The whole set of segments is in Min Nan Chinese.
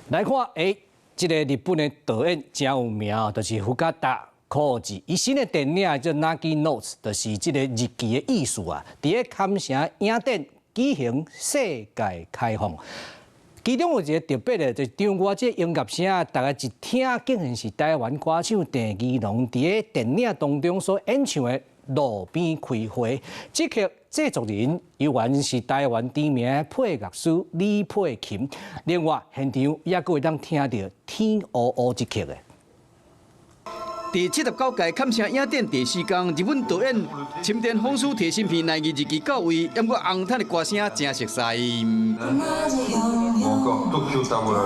來看，欸，這個日本的導演誠有名，就是福加達浩二。伊新的電影叫《Nagi Notes》，就是這個日記的意思啊。佇咧坎城影展舉行世界開放。其中有一個特別的，就是場外這個音樂聲，大家一聽，竟然是台灣歌手鄭宜農佇咧電影當中所演唱的《路邊開花》。這曲製作人猶原是台灣知名的配樂師李佩琴。另外，現場也閣會當聽著《天烏烏》這曲的。第79屆坎城影展第四工，日本導演深田豐司提新片《奈義日記》到位，毋過紅毯的歌聲誠熟似。 Tokyo Tower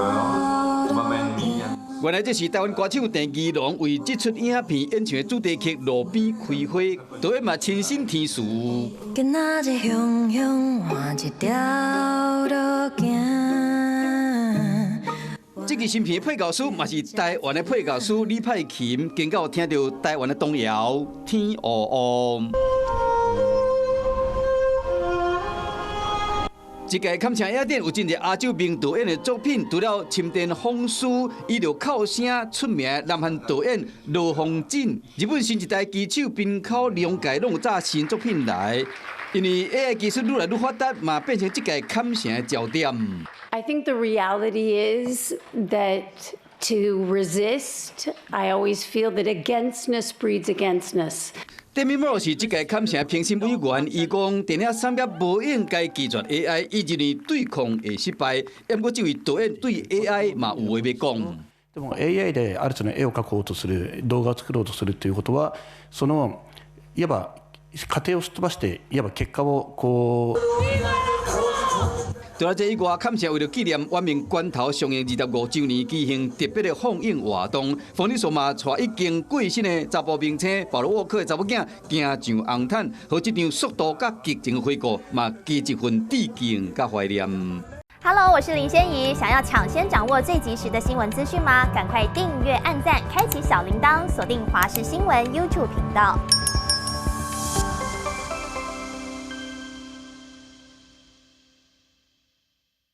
原來這是台灣歌手鄭宜農為這齣影片演唱的主題曲《路邊開花》，導演嘛親身填詞。今仔日雄雄換一條路行。這支新片的配樂師嘛是台灣的配樂師李派琴，更有聽著台灣的童謠《天烏烏》。這屆坎城影展有真濟亞洲名導演的作品，除了深田豐司伊著哭聲出名的南韓導演羅奉鎮，日本新一代旗手濱口龍介攏有紮新作品來。因為 AI 技術愈來愈發達，嘛變成這屆坎城的焦點。 I think the reality is that to resist, I always feel that againstness breeds againstness. 戴米摩是這屆坎城評審委員，伊講電影產業無應該拒絕 AI，伊認為對抗會失敗。毋過這位導演對 AI 嘛有話欲講。でも AI である種の絵を描こうとする、動画を作ろうとするということは、そのいわば過程をすっ飛ばして、いわば結果をこう。除了這以外，坎城為著紀念玩命關頭上映25週年，舉行特別的放映活動。馮禮碩嘛帶已經過身的查埔明星保羅沃克的查某囝行上紅毯，予這場速度佮激情的回顧，嘛加一份致敬佮懷念。 Hello，我是林仙怡，想要搶先掌握最及時的新聞資訊嗎？趕快訂閱、按讚、開啟小鈴鐺，鎖定華視新聞 YouTube 頻道。